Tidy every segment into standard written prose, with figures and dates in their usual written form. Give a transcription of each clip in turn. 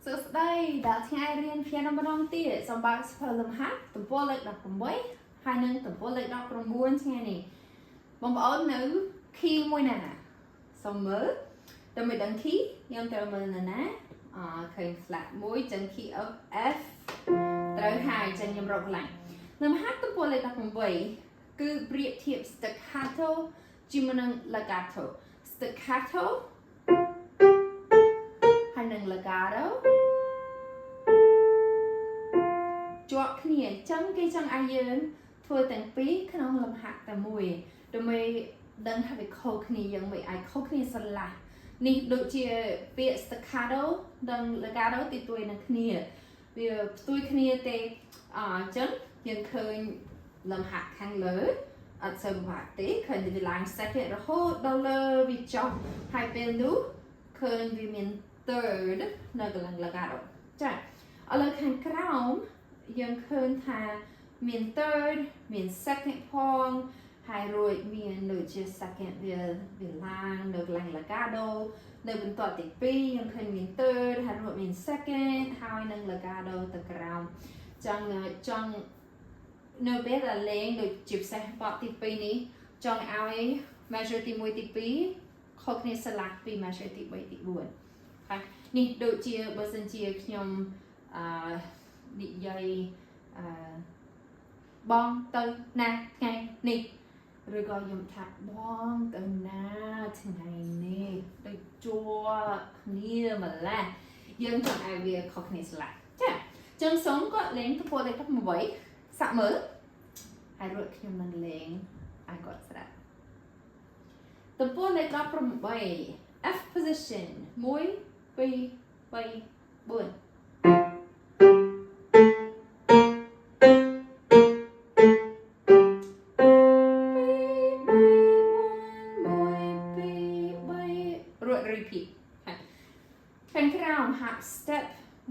សួស្តីដល់ថ្ងៃរៀន piano ម្ដងទៀតសូមបើកសៀវភៅលំហាត់ទំព័រលេខ18ហើយនិងទំព័រលេខ19ថ្ងៃនេះបងប្អូននៅ key មួយណាសូមមើលដើម្បីដឹង key ខ្ញុំត្រូវមើលនៅណាអឃើញ flat មួយចឹង key of F ត្រូវហើយចឹងខ្ញុំរកកន្លែងលំហាត់ទំព័រលេខ18គឺប្រៀបធៀប staccato ជាមួយនឹង legato, staccato ហើយនឹង legato ជាប់គ្នាអញ្ចឹងគេចង់ឲ្យយើងធ្វើទាំងពីរក្នុងលំហាត់តែមួយដើម្បីដឹងថាវាខុសគ្នាយ៉ាងម៉េចឲ្យខុសគ្នាស្រឡះនេះដូចជាពាក្យ staccato និង legato ទីទួយនឹងគ្នាវាផ្ទុយគ្នាទេអញ្ចឹងយើងឃើញលំហាត់ខាងលើអត់សូវពិបាកទេឃើញវាឡើង second រហូតដល់លើវាចុះហើយពេលនោះឃើញវាមាន third នៅកន្លែង legato ចាឥឡូវខាងក្រោមយើងឃើញថាមាន third មាន second ផងហើយរួចមានដូចជា second វាវាឡើងនៅកន្លែង legato នៅបន្ទាត់ទី2យើងឃើញមាន third ហើយរួចមាន second ហើយនឹង legato ទៅក្រោមចង់ចង់នៅពេលដែលលេងដូចជាពិសេសបទទី2នេះចង់ឲ្យ measure ទី1ទី2ខុសគ្នាស្រឡះពី measure ទី3ទី4ហើយនេះដូចជាបើសិនជាខ្ញុំអឺនិយាយអឺបងទៅណាថ្ងៃនេះឬក៏ខ្ញុំថាបងទៅណាថ្ងៃនេះដូចជួគ្នាម្ល៉េះយើងចង់ឲ្យវាខុសគ្នាស្រឡះចាចឹងសូមគាត់លេងទំព័រលេខ18សាក់មើលហើយរួចខ្ញុំនឹងលេងឲ្យគាត់ស្ដាប់ទំព័រលេខ18 F position 1 2 3 4 1 2 3រួច repeat ហើយខាងក្រោម half step 1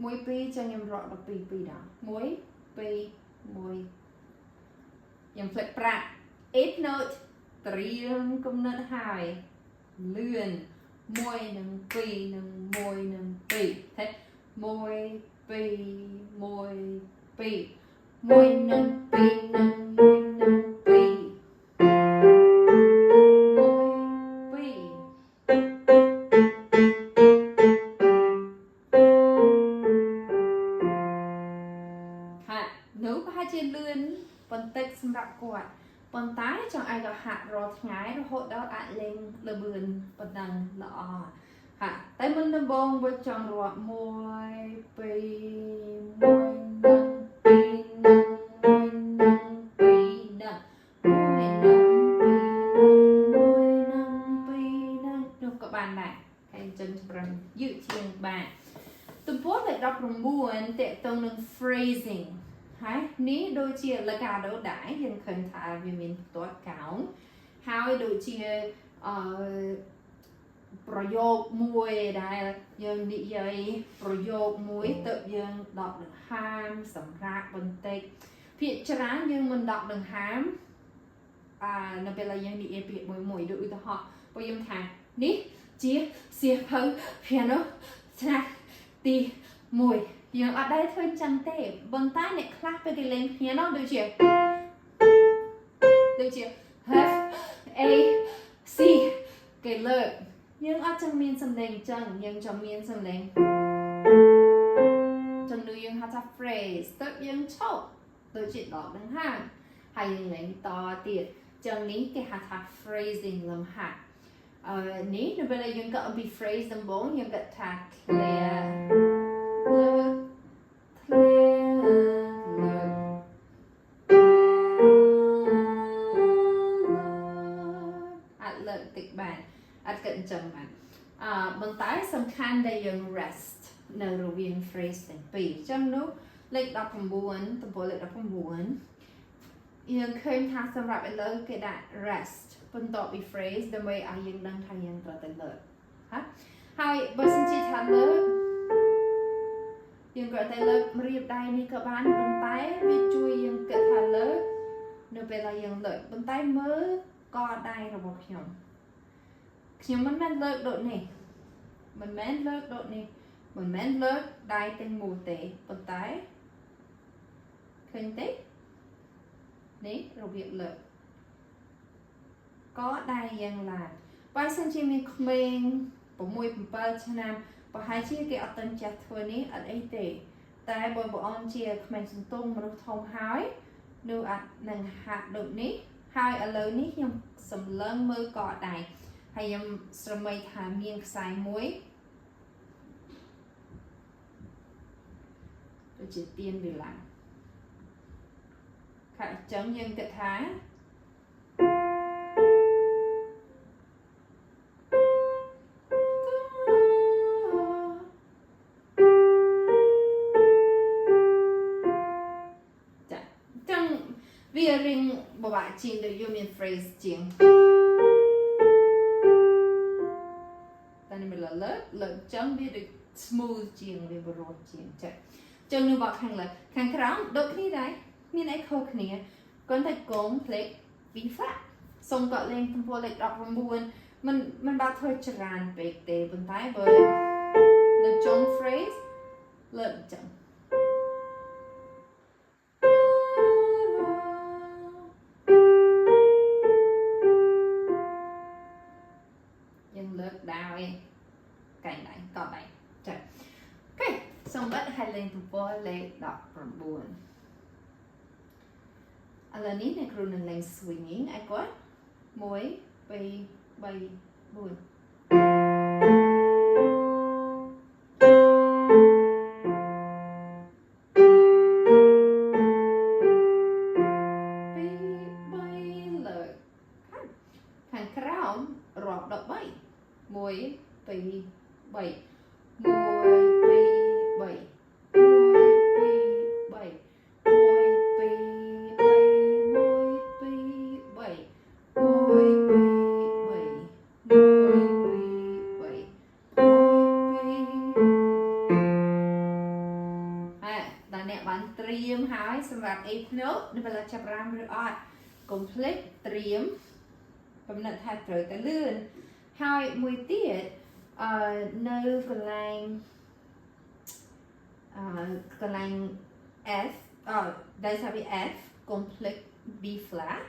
1 2ចឹងខ្ញុំរកដល់2 2ដង1 2 1ខ្ញុំភ្លេចប្រាក់ eighth note ត្រៀមគំនិតហើយលឿន1និង2និង1និង2ហេ1 2 1 2 1និង2និង1និង2 1 2ហានោះប្រហែលជាលឿនបន្តិចសម្រាប់គាត់ប៉ុន្តែចង់ឲ្យគាត់ហាត់រាល់ថ្ងៃរហូតដល់អាចលេងល្បឿនប៉ុណ្ណឹងល្អហាក់តែមុនដំបូងវាចង់រាប់1 2 1និង2និង1និង2និង1និង2និង1និង2និងនោះក៏បានដែរហើយអញ្ចឹងចម្រើនយឺតជាងបានទំព័រលេខ19តកតងនឹង phrasing ហើយនេះដូចជា legato ដែរយើងឃើញថាវាមានផ្ទាត់កោងហើយដូចជាអឺប្រយោគមួយដែលយើងនិយាយប្រយោគមួយទៅយើងដកដង្ហើមសម្រាប់បន្តិចភាគច្រើនយើងមិនដកដង្ហើមអានៅពេលដែលយើងនិយាយពាក្យមួយមួយដូចឧទាហរណ៍បើយើងថានេះជាសៀវភៅ piano ថ្នាក់ទី1យើងអត់ដែលធ្វើចឹងទេប៉ុន្តែអ្នកខ្លះពេលគេលេង piano ដូចជា F A C គេលើកយើងអត់ចង់មានសំឡេងចឹងយើងចង់មានសំឡេងចឹងនោះយើងហៅថា phrase ទៅយើងឈប់ដូចជាដកដង្ហើមហើយយើងលេងតទៀតចឹងនេះគេហៅថា phrasing លំហាត់អឺនេះនៅពេលដែលយើងក៏អំពី phrase ដំបូងយើងក៏ថា clear លើក clear លើក អាចលើកតិចបានអាចគិតអញ្ចឹងបានអឺប៉ុន្តែសំខាន់ដែលយើង rest នៅរវាង phrase ទាំងពីរអញ្ចឹងនោះលេខ19ទំព័រលេខ19យើងឃើញថាសម្រាប់ឥឡូវគេដាក់ rest បន្ទាប់ពី phrase ដើម្បីឲ្យយើងដឹងថាយើងត្រូវតែលើកហាហើយបើសិនជាថាលើកយើងគ្រាន់តែលើករៀបដៃនេះក៏បានប៉ុន្តែវាជួយយើងគិតថាលើកនៅពេលដែលយើងលើកប៉ុន្តែមើលកដៃរបស់ខ្ញុំខ្ញុំមិនមែនលើកដូចនេះមិនមែនលើកដូចនេះ មិនមែនលើកដៃទាំងមូលទេប៉ុន្តែឃើញទេនេះរបៀបលើកក៏ដៃយ៉ាងឡើងបើសិនជាមានក្មេង6 7ឆ្នាំប្រហែលជាគេអត់ទាន់ចេះធ្វើនេះអត់អីទេតែបើបងអូនជាក្មេងសន្ទុងមនុស្សធំហើយនោះអាចនឹងហាក់ដូចនេះហើយឥឡូវនេះខ្ញុំសម្លឹងមើលកដៃហើយខ្ញុំស្រមៃថាមានខ្សែមួយដូចជាទៀនវាឡើងខអញ្ចឹងយើងគិតថា ចាអញ្ចឹងវារៀងបបាក់ជាងដូចយើងមាន phrase ជាងតែនេះមិនលើលើលើអញ្ចឹងវាដូច smooth ជាងវាបរោះជាងចាអញ្ចឹងនៅបកខាងលើខាងក្រោមដូចគ្នាដែរមានអីខុសគ្នាគ្រាន់តែកុំភ្លេច B flat សូមគាត់លេងទំព័រលេខ19មិនមិនបាក់ធ្វើច្រើនពេកទេប៉ុន្តែបើនៅចុង phrase លើកអញ្ចឹង យើងលើកដោយកែងដៃកដៃចា okay សូមបិទហើយលេងទំព័រលេខ19ឥឡូវនេះអ្នកគ្រូនឹងលេង swinging ឲ្យគាត់1 2 3 4 2 3លើកខាងខាងក្រោមរាប់ដល់3 1 2 3 1 2 3 1 2 3 1 2 3 1 2 3 1 2 3 1 2 3 1 2ហើយដល់អ្នកបានត្រៀមហើយសម្រាប់ A note នៅពេលចាប់ផ្ដើមឬអត់កុំភ្លេចត្រៀមកំណត់ថាត្រូវតែលឿនហើយមួយទៀតអឺនៅកន្លែងអឺកន្លែង F អឺដែលថាវា F កុំភ្លេច B flat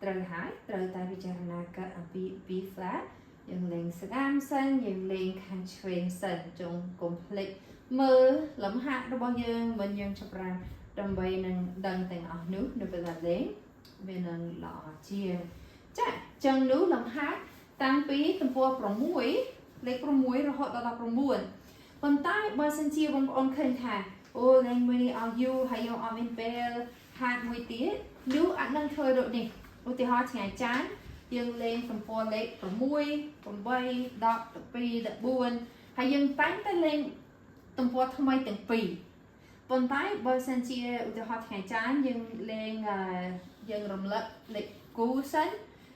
ត្រូវហើយត្រូវតែពិចារណាកាត់អំពី B flat យើងលេងស្ដាំសិនយើងលេងខាងឆ្វេងសិនចុងកុំភ្លេចមើលលំហាត់របស់យើងមិនយើងចាប់ផ្ដើមដើម្បីនឹងដឹងទាំងអស់នោះនៅពេលលេងវានឹងល្អជាងចាចឹងនោះលំហាត់តាំងពីទំព័រ6លេខ6រហូតដល់19ប៉ុន្តែបើសិនជាបងប្អូនឃើញថាអូលេងមួយនេះអស់យូរហើយយើងអត់មានពេលហាត់មួយទៀតនោះអាចនឹងធ្វើដូចនេះឧទាហរណ៍ថ្ងៃច័ន្ទយើងលេងទំព័រលេខ6 8 10 12 14ហើយយើងតែងតែលេងទំព័រថ្មីទាំងពីរប៉ុន្តែបើសិនជាឧទាហរណ៍ថ្ងៃច័ន្ទយើងលេងយើងរំលឹកលេខគូសិន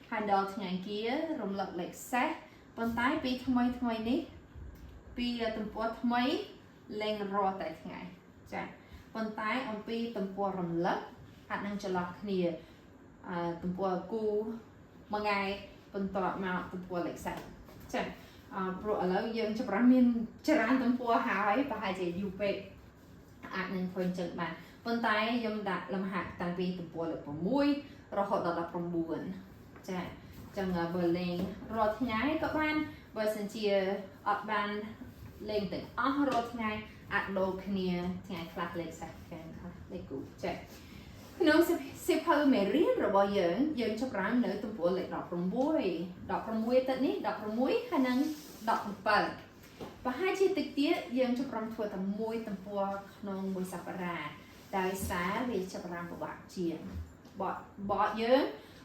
ហើយដល់ថ្ងៃអង្គាររំលឹកលេខសេសប៉ុន្តែពីថ្មីថ្មីនេះពីទំព័រថ្មីលេងរាល់តែថ្ងៃចាប៉ុន្តែអំពីទំព័ររំលឹកអាចនឹងចន្លោះគ្នាអឺទំព័រគូមួយថ្ងៃបន្ទាប់មកទំព័រលេខសេសចាអឺព្រោះឥឡូវយើងចាប់ផ្ដើមមានច្រើនទំព័រហើយប្រហែលជាយូរពេកអាចនឹងធ្វើអញ្ចឹងបានប៉ុន្តែខ្ញុំដាក់លំហាត់តាំងពីទំព័រលេខ6រហូតដល់19ចាចឹងបើលេងរាល់ថ្ងៃក៏បានបើសិនជាអត់បានលេងទាំងអស់រាល់ថ្ងៃអាចដូរគ្នាថ្ងៃខ្លះលេខសេសថ្ងៃខ្លះលេខគូចាក្នុងសៀវភៅមេរៀនរបស់យើងយើងចាប់ផ្ដើមនៅទំព័រលេខ16 16ទឹកនេះ16ហើយនិង17ប្រហែលជាតិចទៀតយើងចាប់ផ្ដើមធ្វើតែមួយទំព័រក្នុងមួយសប្តាហ៍ដោយសារវាចាប់ផ្ដើមពិបាកជាងបកបកយើង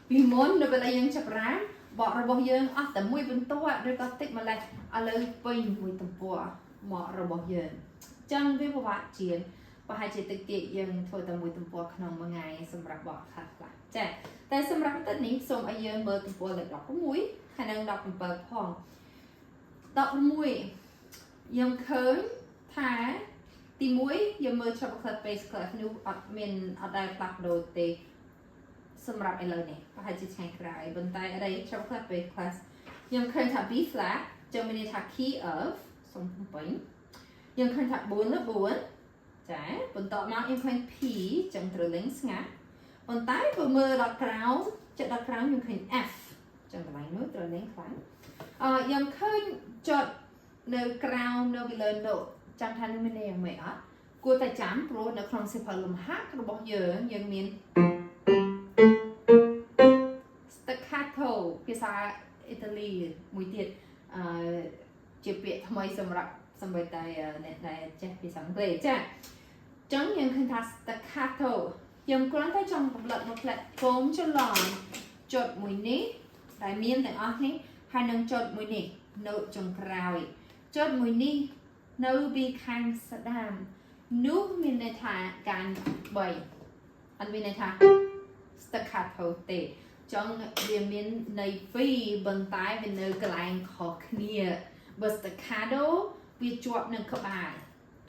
ពីមុននៅពេលយើងចាប់ផ្ដើមបករបស់យើងអស់តែមួយបន្ទាត់ឬក៏តិចម្លេះឥឡូវពេញមួយទំព័រមករបស់យើងចឹងវាពិបាកជាងប្រហែលជាតិចទៀតយើងធ្វើតែមួយទំព័រក្នុងមួយថ្ងៃសម្រាប់បកខ្លះខ្លះចាតែសម្រាប់ទឹកនេះសូមឲ្យយើងមើលទំព័រលេខ16ហើយនិង17ផង16យើងឃើញថាទី1យើងមើល treble clef bass clef នោះអត់មានអត់ដែលផ្លាស់ប្ដូរទេសម្រាប់ឥឡូវនេះប្រហែលជាថ្ងៃក្រោយប៉ុន្តែអី treble clef bass clef ខ្ញុំឃើញថា B flat ចឹងមានន័យថា key of សូមបំពេញ យើងឃើញថា4លើ4ចាបន្ទាប់មកយើងឃើញ P ចឹងត្រូវលេងស្ងាត់ប៉ុន្តែបើមើលដល់ក្រោមចិត្តដល់ក្រោមយើងឃើញ F ចឹងកន្លែងនោះត្រូវលេងខ្លាំងអឺយើងឃើញចុចនៅក្រោមនៅពីលើ note ចាំថានោះមានន័យយ៉ាងម៉េចអត់គួរតែចាំព្រោះនៅក្នុងសៀវភៅលំហាត់របស់យើងយើងមាន staccato ភាសាអ៊ីតាលីមួយទៀតអឺជាពាក្យថ្មីសម្រាប់សម្រាប់តែអ្នកដែលចេះភាសាអង់គ្លេសចាចឹងយើងឃើញថា staccato យើងគ្រាន់តែចង់កំឡុតមកផ្លែកុំច្រឡំចុចមួយនេះដែលមានទាំងអស់នេះហើយនឹងចុចមួយនេះនៅចុងក្រោយចុចមួយនេះនៅពីខាងស្ដាំនោះមានន័យថាការ3អត់មានន័យថា staccato ទេចង់វាមានន័យពីរប៉ុន្តែវានៅកន្លែងខុសគ្នាបើ staccato វាជាប់នឹងក្បាល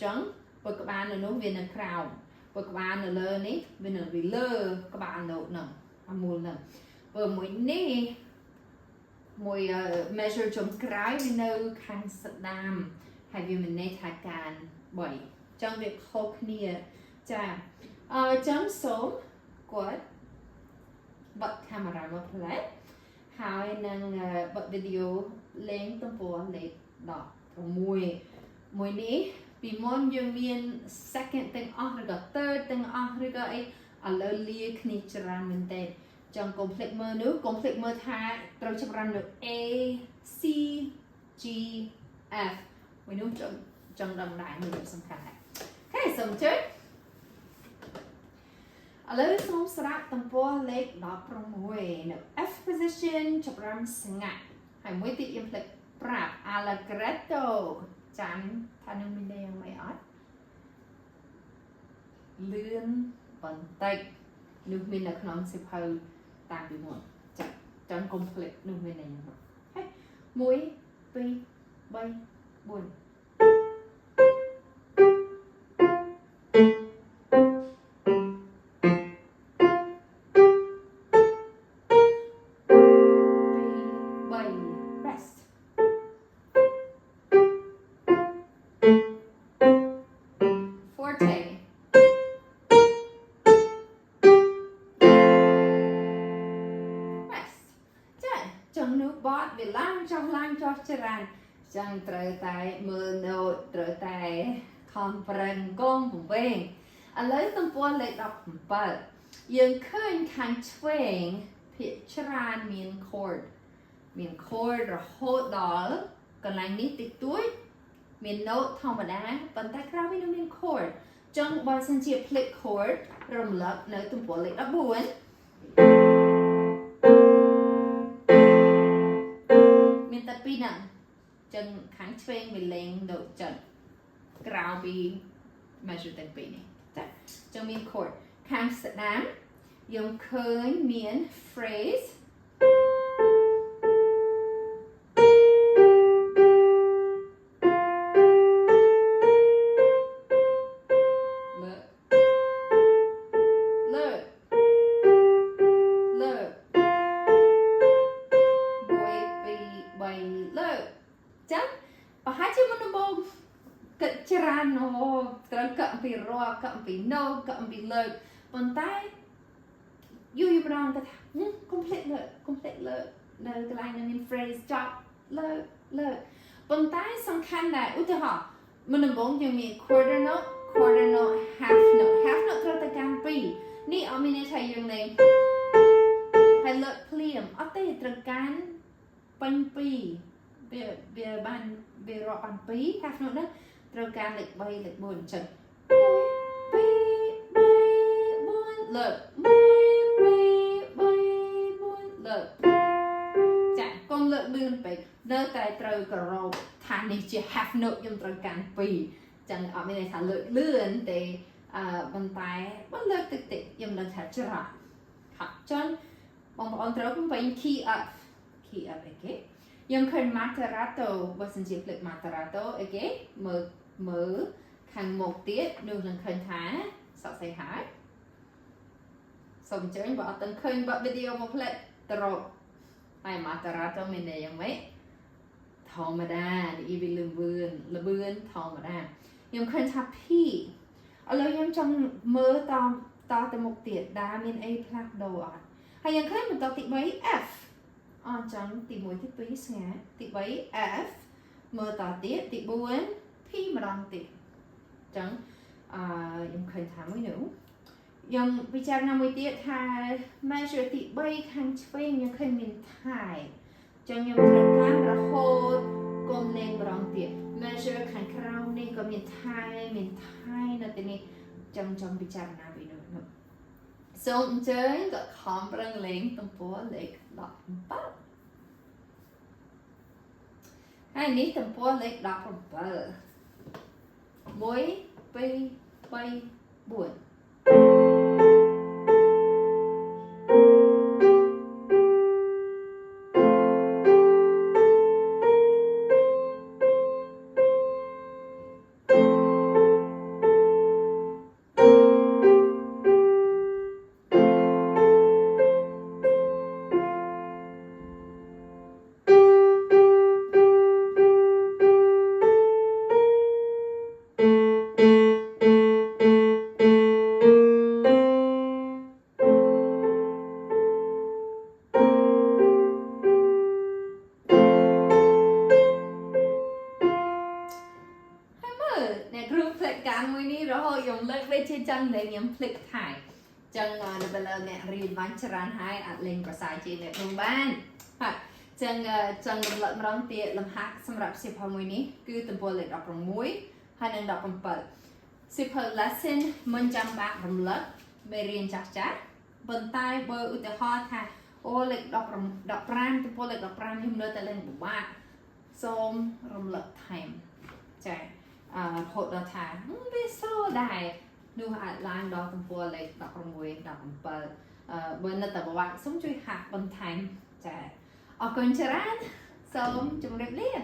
ចឹងបើក្បាលនៅនោះវានៅក្រោមបើក្បាលនៅលើនេះវានៅពីលើក្បាលនៅហ្នឹងអាមូលហ្នឹងបើមួយនេះមួយ measure ចុងក្រោយវានៅខាងស្ដាំហើយវាមានន័យថាការ3ចឹងវាខុសគ្នាចាអឺចឹងសូមគាត់បិទកាមេរ៉ាមកផ្លែហើយនឹងបិទវីដេអូលេងទំព័រលេខ16មួយនេះពីមុនយើងមាន second ទាំងអស់ឬក៏ third ទាំងអស់ឬក៏អីឥឡូវលាគ្នាច្រើនមែនទែនចង់កុំភ្លេចមើលនោះកុំភ្លេចមើលថាត្រូវចាប់ផ្ដើមនៅ A C G F មួយនោះចង់ចង់ដឹងដែរមួយនោះសំខាន់ដែរ okay សូមអញ្ជើញឥឡូវសូមស្រាប់ទំព័រលេខ16នៅ F position ចាប់ផ្ដើមស្ងាត់ហើយមួយទៀតយើងភ្លេចប្រាប់ allegretto ចាំថានឹងមានន័យយ៉ាងម៉េចអត់លឿនបន្តិចនោះមាននៅក្នុងសៀវភៅតាមពីមុនចាចាំកុំភ្លេចនោះមានន័យយ៉ាងម៉េចហើយ1 2 3 4 2 3 rest forte rest ចាចឹងនោះបតវាឡើងចុះឡើងចុះច្រើនចឹងត្រូវតែមើល note ត្រូវតែខំប្រឹងកងពង្វេងឥឡូវទំព័រលេខ17យើងឃើញខាងឆ្វេងភាគច្រើនមាន chord មាន chord រហូតដល់កន្លែងនេះតិចតួចមាន note ធម្មតាប៉ុន្តែក្រៅពីនោះមាន chord ចឹងបើសិនជា split chord រំលឹកនៅទំព័រលេខ14មានតែពីរហ្នឹងចឹងខាងឆ្វេងវាលេងដូចចឹងក្រៅពី measure ទាំងពីរនេះចាចឹងមាន chord ខាងស្ដាំយើងឃើញមាន phrase លើកលើកលើក1 2 3លើកចឹងប្រហែលជាមុនដំបូងគិតច្រើនអូត្រូវកក់អំពីរាប់កក់អំពី note កក់អំពីលើកប៉ុន្តែយូរយូរម្ដងគាត់ថាកុំភ្លេចលើកកុំភ្លេចលើកនៅកន្លែងនឹងមាន phrase ចប់លើកលើកប៉ុន្តែសំខាន់ដែរឧទាហរណ៍មុនដំបូងយើងមាន quarter note quarter note half note half note ត្រូវតែកាន់ពីរនេះអត់មានន័យថាយើងលេងហើយលើកភ្លាមអត់ទេត្រូវកាន់ពេញពីរវាវាបានវារាប់បានពីរ half note ហ្នឹងត្រូវការលេខ3លេខ4អញ្ចឹង1 2 3 4លើក1 2 3 4លើកចាកុំលើកលឿនពេកនៅតែត្រូវក្រោបថានេះជា half note ខ្ញុំត្រូវកាន់ពីរចឹងអត់មានន័យថាលើកលឿនទេអឺប៉ុន្តែបើលើកតិចតិចខ្ញុំដឹងថាច្រោះហាក់ចឹងបងប្អូនត្រូវបំពេញ key up key up អីគេយើងឃើញ moderato បើសិនជាភ្លេច moderato អីគេមើលមើលខាងមុខទៀតនោះនឹងឃើញថាសរសេរហើយសូមអញ្ជើញបើអត់ទាន់ឃើញបើវីដេអូមកផ្លែត្រកហើយ moderato មានន័យយ៉ាងម៉េចធម្មតានេះវាលឿនលឿនធម្មតា ខ្ញុំឃើញថា P ឥឡូវខ្ញុំចង់មើលតតទៅមុខទៀតដែលមានអីផ្លាស់ប្ដូរអត់ហើយយើងឃើញបន្តទី3 F អញ្ចឹងទី1ទី2ស្ងាទី3 F មើលតទៀតទី4 P ម្ដងទៀតអញ្ចឹងអឺខ្ញុំឃើញថាមួយនោះខ្ញុំពិចារណាមួយទៀតថា measure ទី3ខាងឆ្វេងខ្ញុំឃើញមាន tie អញ្ចឹងខ្ញុំត្រូវការរហូតគុំលេងម្ដងទៀត measure ខាងក្រោមនេះក៏មាន tie មាន tie នៅទីនេះចង់ចង់ពិចារណាពីនោះនោះសូមអញ្ជើញក៏ខំប្រឹងលេងទំព័រលេខ17ហើយនេះទំព័រលេខ17 1 2 3 4 ហើយមើលអ្នកគ្រូភ្លេចកាមួយនេះរហូតខ្ញុំលើកវាជាចឹងតែខ្ញុំភ្លេចថែចឹងដល់ពេលអ្នករៀនបានច្រើនហើយអាចលេងប្រសើរជាងអ្នកគ្រូបានហើយចឹងចង់រំលឹកម្ដងទៀតលំហាត់សម្រាប់សៀវភៅមួយនេះគឺទំព័រលេខ16ហើយនិង17សៀវភៅ lesson មិនចាំបាច់រំលឹកមេរៀនចាស់ចាស់ប៉ុន្តែបើឧទាហរណ៍ថាអូលេខ10 15ទំព័រលេខ15ខ្ញុំនៅតែលេងពិបាកសូមរំលឹកថែមចាអឺរហូតដល់ថាវាស្រួលដែរនោះអាចឡើងដល់ទំព័រលេខ16 17អឺបើនៅតែពិបាកសូមជួយហាក់បន្ថែមចាអរគុណច្រើនសូមជម្រាបលា។